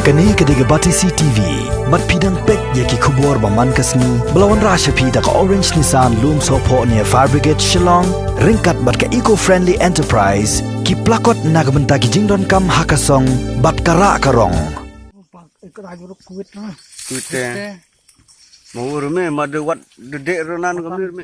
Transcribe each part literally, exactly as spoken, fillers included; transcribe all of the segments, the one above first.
Kane ka dei ka Batesi T V, bad phi dang peit ïa ki khubor ba man ka sngi, ba la wanrah sha phi da ka Orange Nissan Lumsohphoh near Fire Brigade Shillong, ryngkat bad ka Eco Friendly Enterprise, ki plakot na ka bynta ki jingdonkam ha ka song, bad ka rah ka rong. Kwit te. Mo ur me ma de wat de de ronan ka mir me.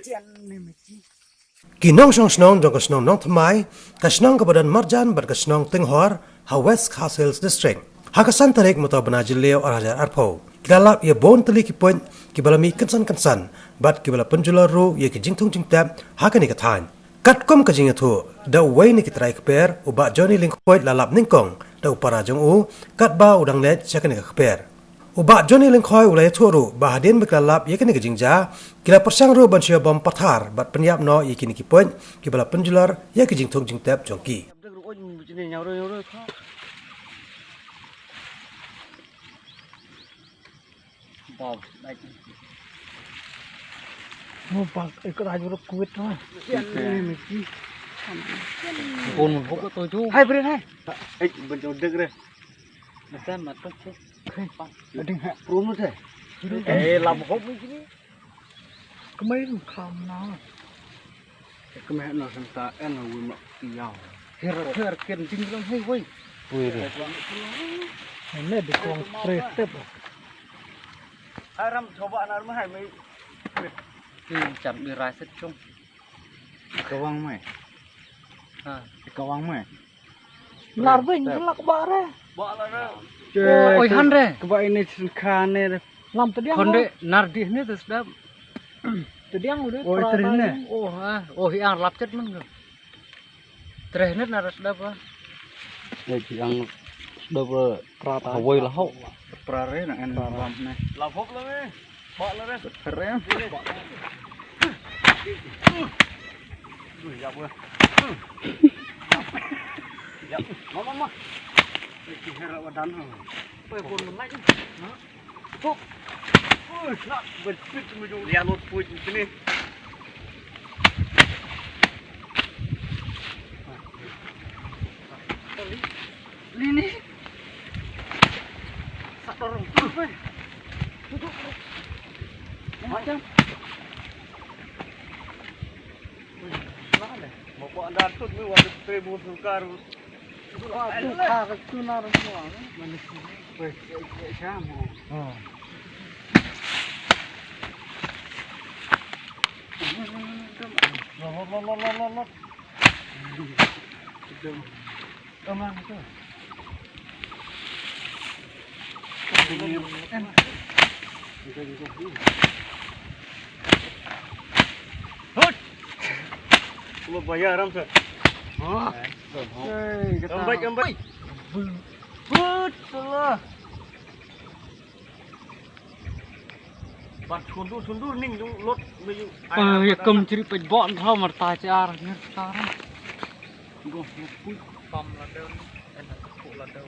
Ki nongshong shnong jong ka shnong Nongthymmai, ka shnong kaba don marjan bad ka shnong Tynghor, ha West Khasi Hills District. Ha ka san tarik mynta u bnai Jylliew ar hajar arphew, ki la lap ïa bun tylli ki puit kiba la mih kynsan kynsan, bad kiba la pynjulor ruh ïa ki jingthung jingtep ha kane ka thaiñ. Katkum ka jingïathuh da uwei na ki trai kper, u Bah Johnny Lyngkhoi la lap nyngkong da u para jong u, katba u dang leit sha kane ka kper. U Bah Johnny Lyngkhoi u la ïathuh ruh ba hadien ba ki la lap ïa kane ka jingjia, ki la pyrshang ruh ban shu ïabom pathar bad pynïap noh ïa kine ki puit kiba la pynjulor ïa ki jingthung jingtep jong ki. Hai, beri, hai. Eh, bentuk dek re. Masa matok sih. Hei, ading ha, prum te. Eh, lam hop ni sini. Kemai kham na. Kemai na santa en wi mak tiaw. Her, her, ken ding lang, hei, woi. Woi re. Ini di kong spray step. Hai, ram, coba nar mah, hai, mai. Ni cham di rai set chung. Kawang mai. Ha. Kawang mai. Nar bing, lak ba re. Ba la re. Oi, han re. Kaba ini chen kane re. Lam tediang. Konde nar di ni tu sedap. Tediang udah. Oh, terus ni. Oh, ha. Oh, yang lap chet man tu. Terus ni nar sedap ah. Eh, yang sedap. Prata. Hawai lah hok. Prare na en bam ni. Lah hok lah ni. Ba la re. Keren. Duh, ya, weh. Ya, ma, ma, ma. Eh, ki hera wa dan, ha. Weh, pun menai. Ha? Hop. Weh, nak berpit semua jong. Lian lot pun sini. Lini. Sat dorong. Weh. Duduk. Macam. Weh, mana? Mau buat anda tu ni, wah, tu buat tukar. Ah, tu kar tu nar semua. Mana sini? Weh, eh, eh, siapa? Oh. Lot, lot, lot, lot, lot, lot. Hut! Lo bayar ram sa. Oh. Hey, kata. Ambai, ambai. Hut, salah. Bat sundur, sundur ning jong lot me yu. Ah, ya kum ciri pej bon thaw marta jar ni tar. Go, pui. Pam la daw ni, en ko la daw.